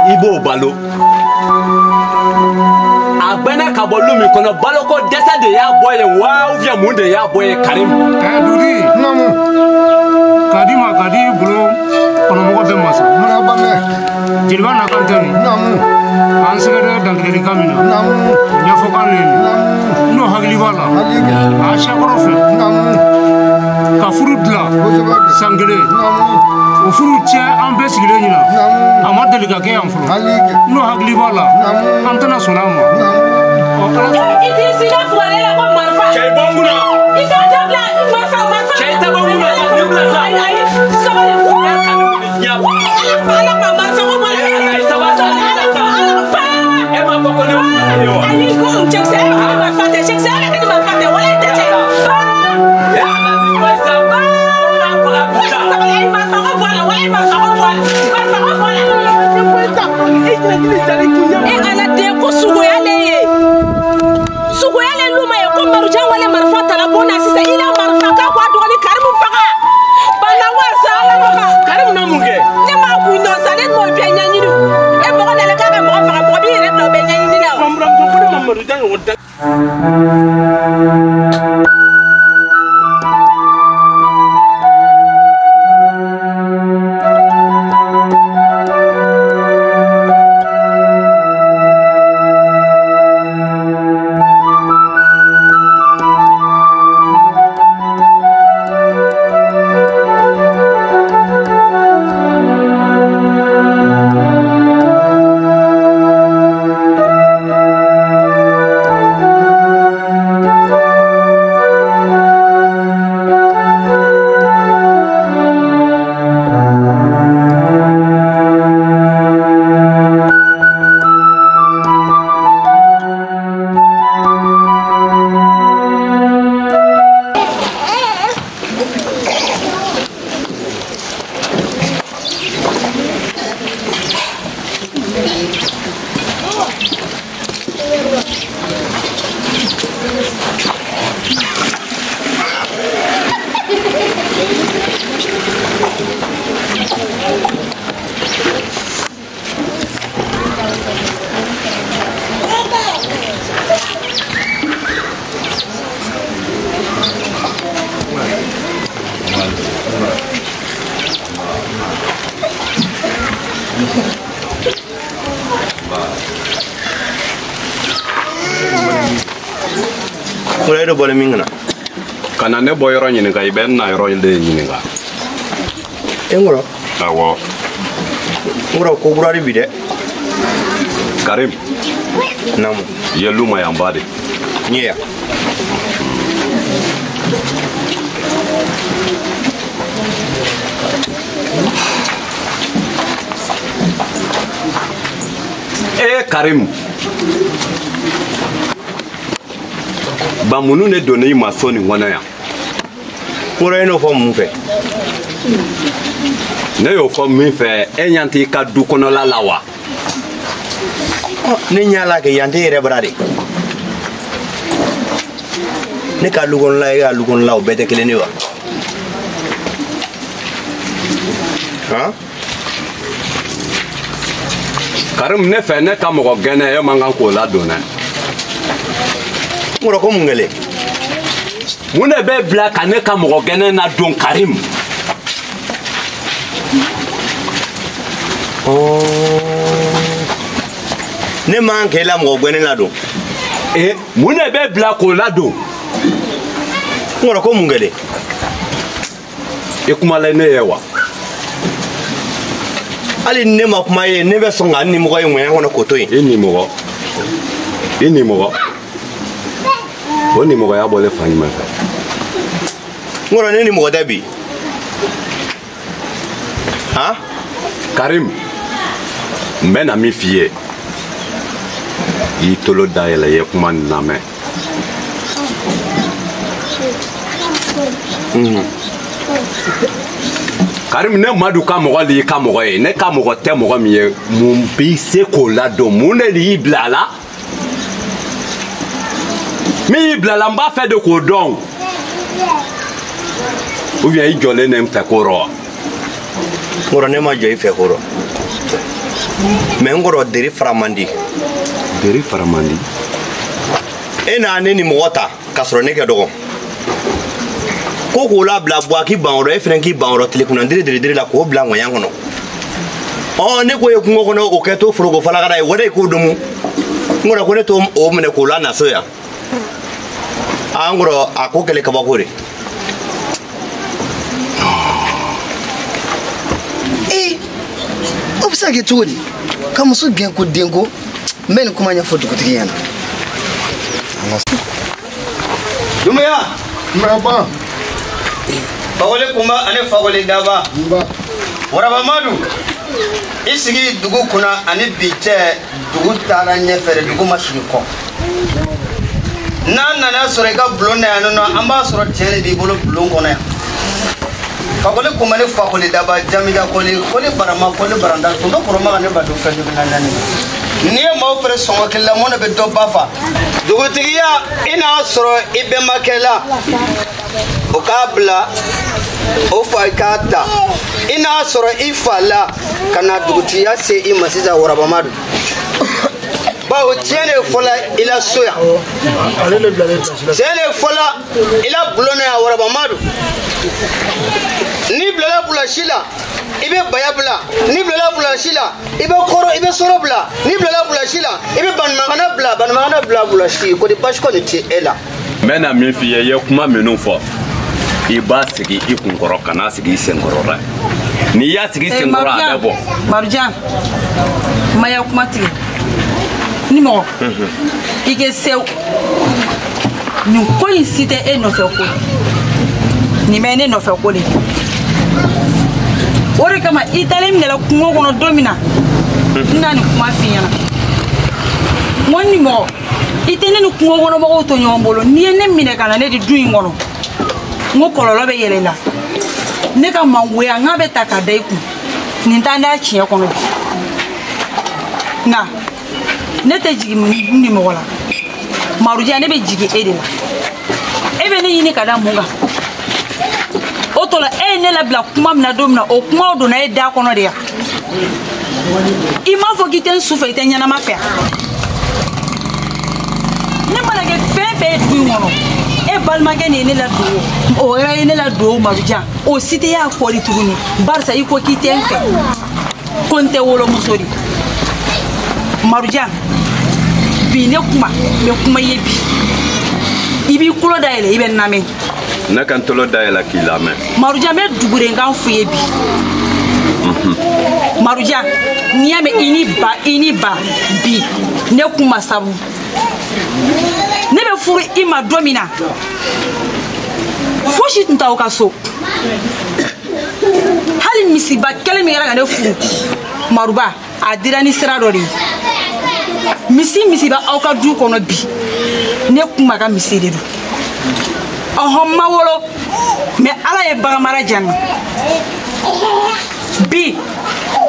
I b'o balo a gbɛnɛ ka bɔ lu min kɔnɔ baloko dɛsɛ de y'a bɔ yen wa ou bien mun de y'a bɔ yen Karim. Dugutigi. Naamu. K'a di ma k'a di bolo kɔnɔmɔgɔ bɛɛ ma sa. Mana ban dɛ. Jeliba nakan tɛ nin. Naamu. K'an sɛgɛrɛ dantigɛlikan min na. Naamu. Ɲɛfɔkan de ye nin. Naamu. N'o hakili b'a la. Hakili kɛ. A siyakɔrɔ fɛ. Naamu. Ka furu dilan. Kosɛbɛ. San kelen. Naamu. O furu cɛ an bɛɛ sigilen ɲɛna. Naamu. A ma deli ka kɛ yan fɔlɔ. Hakili kɛ. N'o hakili b'a la. Naamu. An tɛna sɔn a ma. Naamu. Ɔ ala. I t'i sida fugare la ko marifa. Cɛ i bɔ n kunna. I t'a dabila marifa marifa. Cɛ i tɛ bɔ n kunna ne bila sa. Ayi ayi sabali. E ka nin wuli diɲɛ kɔnɔ. Ala ala ma marifa ko bɔ la. Ala i sabali sa. Ala ala pa. E m'a fɔ ko ne wuli ye wa. Ayi ko cɛkisɛ e bɛ kɛ ni marifa tɛ cɛkisɛ e bɛ kɛ ni marifa tɛ wala tɛ cɛ. E ala ni ma sa. N'a faga bi sa. Sabali ayi marifa ko bɔ la wala marifa ko bɔ la marifa ko bɔ la. E ala den ko sugoya le ye. Sugoya le lu ma ye ko Marujan wale marifa tala bon na sisan i la marifa k'a ko a dɔgɔnin Karimu faga. Bana wa sa ala ma ka. Karimu na mun kɛ? Ne m'a kun dɔn sa ne m'o bɛɛ ɲɛɲini. E mɔgɔ nana k'a bɛ mɔgɔ faga mɔgɔ b'i yɛrɛ bila o bɛɛ ɲɛɲini la o. N buramuso ko ne ma Marujan ɲɔgɔn da. Kura e bɔlen min kana. Ka na ne bɔ yɔrɔ ɲininka i bɛ n na yɔrɔ de ɲininka. E n kɔrɔ. Awɔ. N kɔrɔ ko kura de bi dɛ. Karim. Naamu. I ye lu ma yan ba de. N ye yan. E Karim. Ba minnu de donna i ma so nin kɔnɔ yan. Kɔrɔ e n'o fɔ mun fɛ? Ne y'o fɔ min fɛ e ɲɛ t'i ka du kɔnɔla la wa? Ne ɲɛ la kɛ yan tɛ yɛrɛ bara de. Ne ka lu kɔnɔla e ka lu kɔnɔla o bɛɛ tɛ kelen ye wa? Han? Karim ne fɛ ne ka mɔgɔ gɛnɛ e man kan k'o ladon dɛ. N kɔrɔ ko mun kɛlen? Mun de bɛ bila ka ne ka mɔgɔ gɛnɛ ladon Karim? Ne man k'e la mɔgɔ gɛnɛ ladon. Ee mun de bɛ bila k'o ladon? N kɔrɔ ko mun kɛlen? I kumala ne ye wa? Hali ne ma kuma ye, ne bɛ sɔn ka n nimɔgɔ ye ŋɔɲɛ kɔnɔ k'o to yen. I nimɔgɔ? I nimɔgɔ? O nimɔgɔya bɔlen fan jumɛn fɛ? N kɔrɔ, ne nimɔgɔ tɛ bi. Han? Karim, n bɛ na min f'i ye, i y'i tolo dayɛlɛ, i ye kuma nin lamɛn. Karim, ne Madu ka mɔgɔ de y'i ka mɔgɔ ye, ne ka mɔgɔ tɛ mɔgɔ min ye, mun b'i se k'o ladon? Mun de y'i bila a la? Min y'i bila a la, n b'a fɛ de k'o dɔn. Ou bien i jɔlen ne fɛ ko rɔ wa? N kɔrɔ, ne ma jɔ i fɛ ko rɔ. Mais n kɔrɔ, deri fara man di. Deri fara man di? E n'a ne ni mɔgɔ ta k'a sɔrɔ ne kɛ dɔgɔ. Ko k'o labila Buwaki ban yɔrɔ, e fɛnɛ k'i ban yɔrɔ tile kunna diri diri diri la k'o bila ŋɔɲɛ kɔnɔ. Ɔ, ne ko ye kungo kɔnɔ, o kɛ to foroko falakara ye, o de ye k'o domu. N kɔrɔ, ko ne t'o o minɛ k'o la na so yan. Aa, n kɔrɔ, a ko kɛlen kabako de. Ee, o bɛ se ka kɛ cogo di ka muso gɛn ko denko? N bɛ nin kuma ɲɛfɔ dugutigi ɲɛna. Dumuya. Nba. Fakoli kunba ani Fakoli daba. Nba. Waraba Madu, i sigi dugu kunna ani bi cɛ, dugu taara ɲɛfɛ de, dugu ma sigi kɔ. N'a nana sɔrɔ i ka bulon na yan nɔ, an b'a sɔrɔ tiɲɛ de b'i bolo bulon kɔnɔ yan. Fakoli kunba ni Fakoli daba, jamija koli, koli barama, koli baranda, tondo kɔrɔma ka ne ba don fɛn jugu na naani. N'i ye maaw feere sɔngɔ kelen la, mun de bɛ dɔ ba fa? Dugutigiya, i n'a sɔrɔ i bɛnbakɛ la, o k'a bila o fa i k'a ta, i n'a sɔrɔ i fa la ka na dugutigiya se i ma sisan. Waraba Madu, bawo tiɲɛ de fɔla i la so yan, tiɲɛ de fɔla i la bulon na yan. Waraba Madu, n'i bilala bulasi la, i bɛ baya bila. N'i bilala bulasi la, i bɛ kɔrɔ, i bɛ sɔrɔ bila. N'i bilala bulasi la, i bɛ banumakana bila, banumakana bila bulasi. Ko di basi kɔni tɛ e la. N bɛ na min f'i ye, i ye kuma minnu fɔ, i b'a sigi i kunkɔrɔ, kan'a sigi i senkɔrɔ dɛ. N'i y'a sigi i senkɔrɔ, a bɛ bɔ. Marujan, maya kuma tigɛ ni mɔgɔ i kɛ sew, nin ko in si tɛ e nɔfɛ ko ye, nin bɛ ne nɔfɛ ko de ye. O de kama i taalen minɛla kungo kɔnɔ don min na, n na nin kuma f'i ɲɛna. N ko ni mɔgɔ i tɛ ne ni kungo kɔnɔ mɔgɔw to ɲɔgɔn bolo, n'i ye ne minɛ ka na ne di du in kɔnɔ, n ko kɔlɔlɔ bɛ yɛlɛ i la. Ne ka mangoya n k'a bɛ ta k'a da i kun, nin t'an da tiɲɛ kɔnɔ bi. Nka ne tɛ jigin ni mɔgɔ la, Marujan, ne bɛ jigin e de la. E bɛ ne ɲini ka da mun kan? O tɔ la, e ye ne labila kuma min na don min na, o kumaw donna e da kɔnɔ de yan. I m'a fɔ k'i tɛ n su fɛ, i tɛ ɲɛnama fɛ yan. Ne mana kɛ fɛn fɛn ye du in kɔnɔ, e balimakɛ nin ye ne ladon o, o yɛrɛ ye ne ladon o. Marujan, o si tɛ y'a kɔri tuguni, barisa i ko k'i tɛ n fɛ, ko n tɛ wolomuso de. Marujan, bi ne kuma, n bɛ kuma i ye bi, i b'i tulo dayɛlɛ, i bɛ n lamɛn. Ne ka n tulo dayɛlɛ k'i lamɛn. Marujan, n bɛ dugurenkan f'i ye bi. Marujan, n'i y'a mɛn i ni ba, i ni ba bi, ne kuma sabu ne bɛ furu i ma don min na, fosi tun t'aw ka so. Hali misiba kelen min kɛra ka ne furu, Maruba, a dira ni sira dɔ de ye. Misi misiba aw ka du kɔnɔ bi, ne kuma ka misi de don. Ɔhɔn, ma wolo mɛ, Ala ye bagan mara diya n na bi.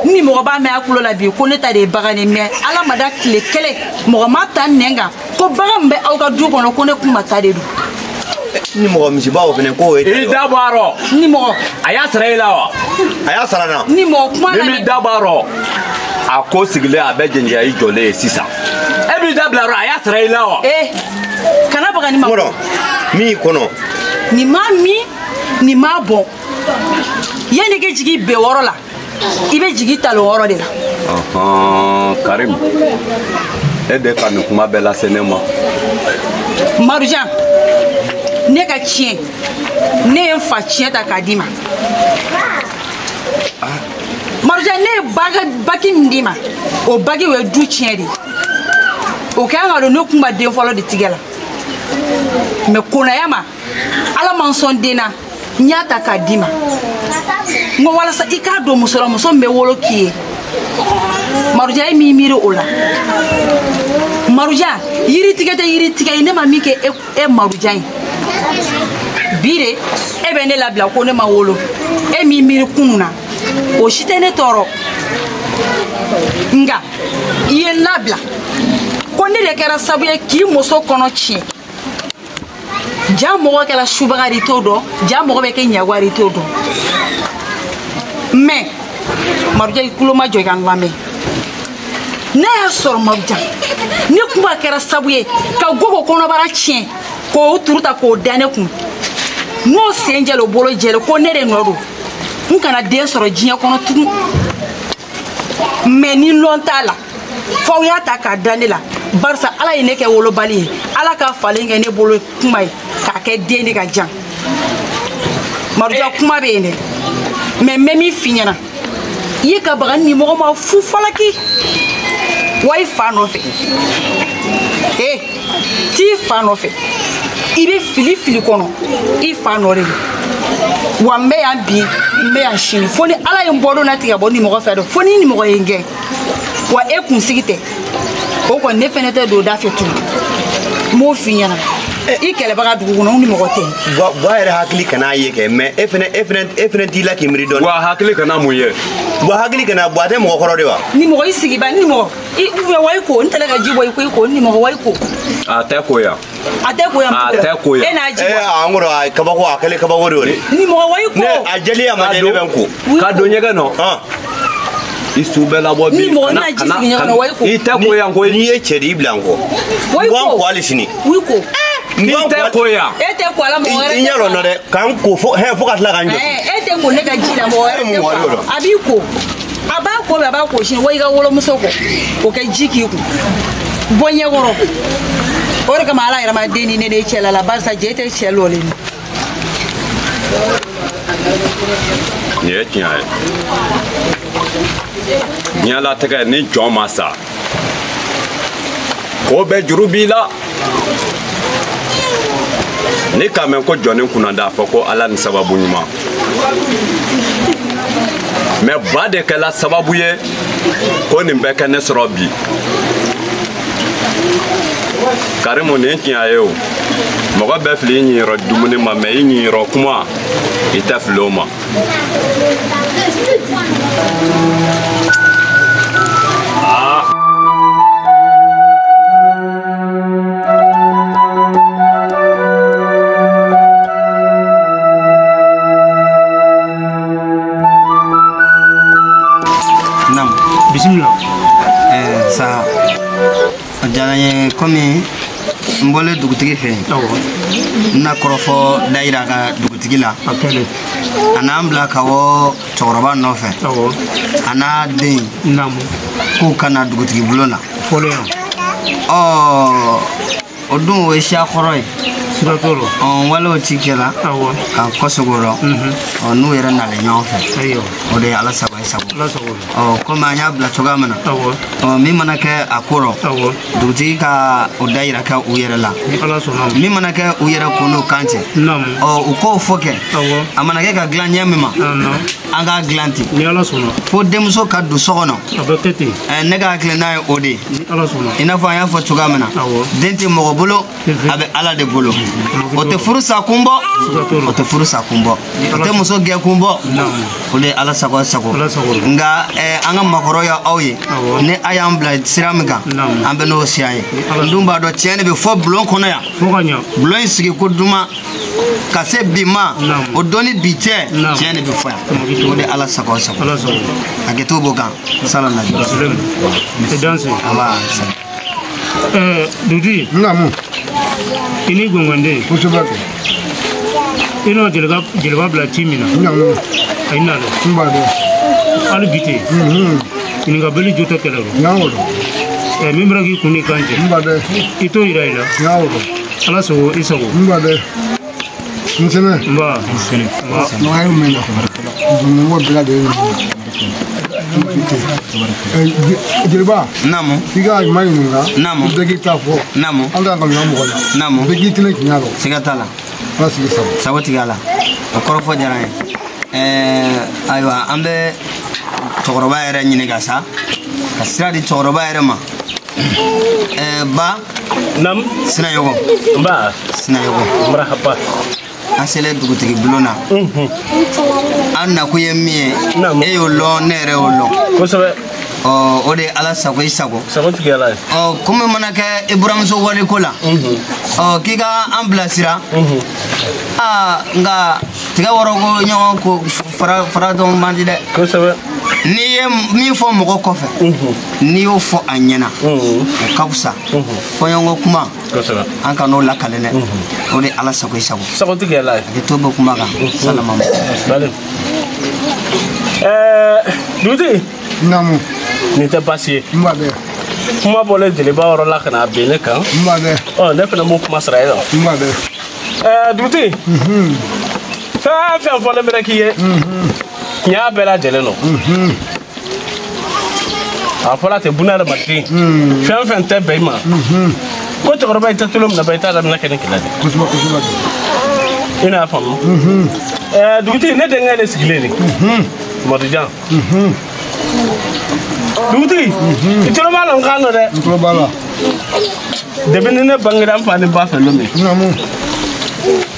Ni mɔgɔ b'a mɛn a kulo la bi ko ne ta de ye bagan ye, mɛ Ala ma da tile kelen mɔgɔ ma ta nɛn kan ko bagan min bɛ aw ka du kɔnɔ, ko ne kuma ta de don. Ni mɔgɔ misibaw fɛnɛ k'o ye. I da bɔ a rɔ. Ni mɔgɔ. A y'a sara i la wa? A y'a sara n na. Ni mɔgɔ kuma la. Ni m'i da bɔ a rɔ, a ko sigilen a bɛ jɛnjɛya i jɔlen ye sisan. E b'i da bila a rɔ, a y'a sara i la wa? Ee, kana baga ni ma. Kɔnɔ min kɔnɔ. Nin ma min, nin ma bɔn. Yanni i ka jigin bɛn wɔɔrɔ la, i bɛ jigin talon wɔɔrɔ de la. Karim, e de ka nin kuma bɛɛ lase ne ma. Marujan, ne ka tiɲɛ Ne ye n fa tiɲɛ ta k'a d'i ma. Marujan, ne ye baki min d'i ma, o baki o ye du tiɲɛ de ye. O kɛn ka don ne kun ma den fɔlɔ de tigɛ la. Mɛ konaya ma, Ala man sɔn den na, n y'a ta k'a d'i ma. N ko walasa i k'a don muso la, muso min bɛ wolo k'i ye. Marujan, e m'i miiri o la. Marujan, yiri tigɛ tɛ yiri tigɛ ye, ne ma min kɛ e Marujan ye. Bi de e bɛ ne labila ko ne ma wolo, e m'i miiri kunun na, o si tɛ ne tɔɔrɔ. Nka i ye n labila ko ne de kɛra sababu ye k'i muso kɔnɔ tiɲɛ. Ja mɔgɔ kɛra subaga de i t'o dɔn, ja mɔgɔ bɛ kɛ ɲagoya de i t'o dɔn. Mɛ Marujan, i tulo ma jɔ i ka n lamɛn. Ne y'a sɔrɔ Marujan, ne kuma kɛra sababu ye ka gogo kɔnɔbara tiɲɛ k'o turu ta k'o da ne kun. N'o sen jɛlen o bolo jɛlen ko ne de nɔ don, n kana den sɔrɔ diɲɛ kɔnɔ tugun. Mɛ ni lɔn t'a la, f'aw y'a ta k'a da ne la, barisa Ala ye ne kɛ wolobali ye, Ala ka falen kɛ ne bolo kuma ye k'a kɛ den de ka jan. Marujan, kuma bɛ yen dɛ, mɛ n bɛ min f'i ɲɛna, i ye ka baga ni mɔgɔ ma fu falaki wa i fa nɔfɛ. Ee, t'i fa nɔfɛ, i bɛ fili fili kɔnɔ, i fa nɔ de don. Wa n bɛ yan bi, n bɛ yan sini, fo ni Ala ye n bɔ don na tigɛ bɔ ni mɔgɔ fɛ dɛ, fo ni mɔgɔ ye n gɛn. Wa e kunsigi tɛ, o kɔni ne fɛnɛ tɛ don da fɛ tugun. N b'o f'i ɲɛna, i kɛlɛbaga dugu kɔnɔ, n ni mɔgɔ tɛ. Buwa yɛrɛ hakili kana ye kɛ, mɛ e fɛnɛ t'i la k'i miiri dɔɔni. Wa hakili kana mun ye? Buwa hakili kana, Buwa tɛ mɔgɔ kɔrɔ de wa? Ni mɔgɔ i sigi ba, ni mɔgɔ i wa i ko, n tɛla ka ji bɔ i ko i ko, ni mɔgɔ wa i ko. A tɛ ko yan. A tɛ ko yan. A tɛ ko yan. E n'a ji bɔ. An kɔrɔ a kabako, a kɛlen kabako de o de. Ni mɔgɔ wa i ko. Ne a jɛlen a ma jɛ, ne bɛ n ko. Ka don ɲɛgɛn nɔ. I su bɛɛ labɔ bi. Ni mɔgɔ n'a ji sigi ɲɔgɔn na wa i ko. I tɛ ko yan koyi. N'i ye cɛ de i bila n kɔ. Wa i ko. N ko hali sini. I ko. N'i tɛ ko yan. E tɛ ko a la, mɔgɔ wɛrɛ tɛ. I ɲɛ lɔ nɔ dɛ, k'an ko fo hɛ fo ka tila k'an jɔ. E tɛ ko ne ka ji la, mɔgɔ wɛrɛ tɛ ko a la. A b'i ko. A b'a ko bi, a b'a ko sini, wa i ka wolomuso kɔ. O kɛ ji k'i kun. Bɔ ɲɛkɔrɔ. O de kama Ala yɛrɛ ma den ni ne de cɛla la, barisa jɛ tɛ cɛ lɔlen. Nin ye tiɲɛ ye. Diɲɛlatigɛ ni jɔn ma sa, ko bɛɛ juru b'i la. Ni k'a mɛn ko jɔnni kunnada a fɔ ko Ala ni sababu ɲuman. Mɛ ba de kɛla sababu ye ko nin bɛɛ kɛ ne sɔrɔ bi. Karimu, nin tiɲɛ ye o. Mɔgɔ bɛɛ fili i ɲiyɔrɔ dumuni ma, mɛ i ɲiyɔrɔ kuma i tɛ fili o ma. Nam. Bisimila. Sa o diyara n ye komi n bɔlen dugutigi fɛ yen. N na kɔrɔfɔ da yira a ka dugutigi la. A kɛlen. A n'an bila ka bɔ cɛkɔrɔba nɔfɛ. Awɔ. A n'a den. Naamu. K'u ka na dugutigi bulon na. Fɔlɔ yan. Ɔ, o dun o ye siya kɔrɔ ye. Siga t'o la. Ɔ, n walew ci kɛla. Awɔ. Ka kɔsegin o rɔ. Ɔ, n'u yɛrɛ nalen ɲɔgɔn fɛ. Ayiwa. O de ye Ala sago i sago. Ala sago. Ɔ, komi an y'a bila cogoya min na. Awɔ. Ɔ, min mana kɛ a ko rɔ. Awɔ. Dugutigi ka o da yira kɛ u yɛrɛ la. Ni Ala sɔnna ma. Min mana kɛ u yɛrɛ kun n'u kan cɛ. Naamu. Ɔ, u k'o fɔ kɛ. Awɔ. A mana kɛ ka dilan ɲɛ min ma. Naamu. An k'a dilan ten. Ni Ala sɔnna. Fo denmuso ka don so kɔnɔ. A bɛ kɛ ten. Ne ka hakilina ye o de ye. Ni Ala sɔnna. I n'a fɔ an y'a fɔ cogoya min na. Awɔ. Den tɛ mɔgɔ bolo, a bɛ Ala de bolo. O tɛ furu sa kun bɔ, o tɛ furu sa kun bɔ, o tɛ muso gɛn kun bɔ. O de ye Ala sago sago. Nka an ka maakɔrɔ y'aw ye, ni a y'an bila sira min kan, an bɛ n'o sira ye. N dun b'a dɔn tiɲɛ de bɛ fɔ bulon kɔnɔ yan. Bulon in sigi ko duman ka se bi ma, o don ni bi cɛ, tiɲɛ de bɛ fɔ yan. O de ye Ala sago sago. Hakɛto b'o kan. Salalahi. Dugutigi. Naamu. I ni gɔngɔnden. Kosɛbɛ. I n'o jeliba bila ci min na. Naamu. A i na dɔn. N b'a dɔn. Hali bi ten. Ɲininkabali jo tɛ kɛlɛ rɔ. N y'o dɔn. Min bɔra k'i kun n'i kan cɛ. N b'a dɔn. I t'o yira i la. N y'o dɔn. Ala sago i sago. N b'a dɔn. Nsɛnɛ. Nba. Nɔgɔya min na. Mɔgɔ bɛɛ lajɛlen. Jeliba. Naamu. I ka ɲuman ɲininka. Naamu. Bɛɛ k'i ta fɔ. Naamu. An ka nkalon mɔgɔ la. Naamu. Bɛɛ k'i tilen tiɲɛ rɔ. Siga t'a la. Ala sigi sago. Sago tigi a la. O kɔrɔfɔ diyara n ye. Ayiwa an bɛ cɛkɔrɔba yɛrɛ ɲininka sa. Ka sira di cɛkɔrɔba yɛrɛ ma. Ba. Naamu. Sinayɔgɔ. Nba. Sinayɔgɔ. Marahaba. An selen dugutigi bulon na. An nakun ye min ye. E y'o lɔn ne yɛrɛ y'o lɔn. Kosɛbɛ. Ɔ o de ye ala sago i sago. Sago tigi ala ye. Ɔ ko min mana kɛ i buramuso waliko la. Ɔ k'i ka an bilasira. Aa nka tigɛ wɔrɔ ko ɲɔgɔn ko fara fara dɔn man di dɛ. Kosɛbɛ. N'i ye min fɔ mɔgɔ kɔfɛ. N'i y'o fɔ a ɲɛna. O ka fisa. Fɔɲɔgɔnkɔ kuma. Kosɛbɛ. An ka n'o lakale dɛ. O de ye ala sago i sago. Sago tigi ala ye. A tɛ to bɔ kuma kan. Salama. Bale. Dugutigi. Naamu. Nin tɛ baasi ye. N b'a bɛɛ. Kuma bɔlen jeliba yɔrɔ la ka na bin ne kan. N b'a bɛɛ. Ɔ ne fana b'o kuma sara e la. N b'a bɛɛ. Dugutigi. Fɛn o fɛn fɔlen bɛ k'i ye. Tiɲɛ bɛɛ lajɛlen don. A fɔra ten bunahadamaden. Fɛn o fɛn tɛ bɛn i ma. Ko cɛkɔrɔba i tɛ tulo minɛ ba i t'a daminɛ kɛ ni kɛlɛ de. Kosɛbɛ kosɛbɛ. I n'a faamu. Dugutigi ne denkɛ de sigilen nin. Mɔdijan. Dugutigi. I tulo b'a la n kan nɔ dɛ. N tulo b'a la. Depuis ni ne bangera n fa ni ba fɛ don min. Naamu.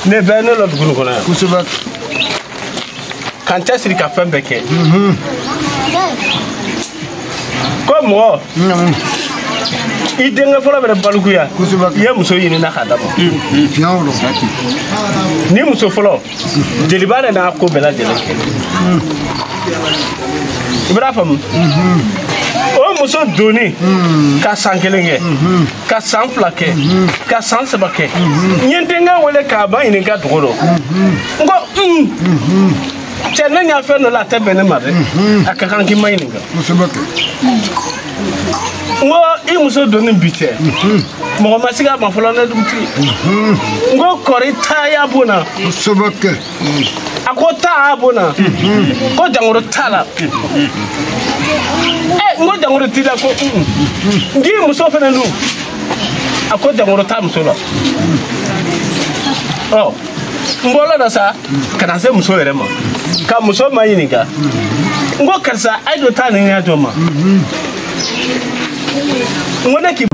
Ne bɛɛ ne lɔ dugu nin kɔnɔ yan. Kosɛbɛ. Ka n cɛsiri ka fɛn bɛɛ kɛ. Ko mɔgɔ. Naamu. I denkɛ fɔlɔ bɛ balikuya. Kosɛbɛ. I ye muso ɲini na k'a d'a ma. Tiɲɛ don. Ni muso fɔlɔ jeliba de n'a ko bɛɛ lajɛlen kɛ. I bɛna faamu. O muso donni ka san kelen kɛ ka san fila kɛ ka san saba kɛ n ye n denkɛ wele k'a ba ɲininka dugu dɔ n ko cɛ ne ɲa fɛn dɔ la a tɛ bɛn ne ma dɛ a ka kan k'i ma ɲininka. Kosɛbɛ kɛ. N ko i muso donni bi cɛ mɔgɔ ma se k'a ma fɔlɔ ne dugutigi n ko kɔri taa y'a bon na. Kosɛbɛ kɛ. A ko taa y'a bon na ko jangoro t'a la. N ko jangoro t'i la ko n k'i muso fana dun a ko jangoro t'a muso la. Ɔ n bɔla la sa ka na se muso yɛrɛ ma ka muso ma ɲininka n ko karisa a ye dɔ taa nin ɲɛ jɔ ma n ko ne k'i.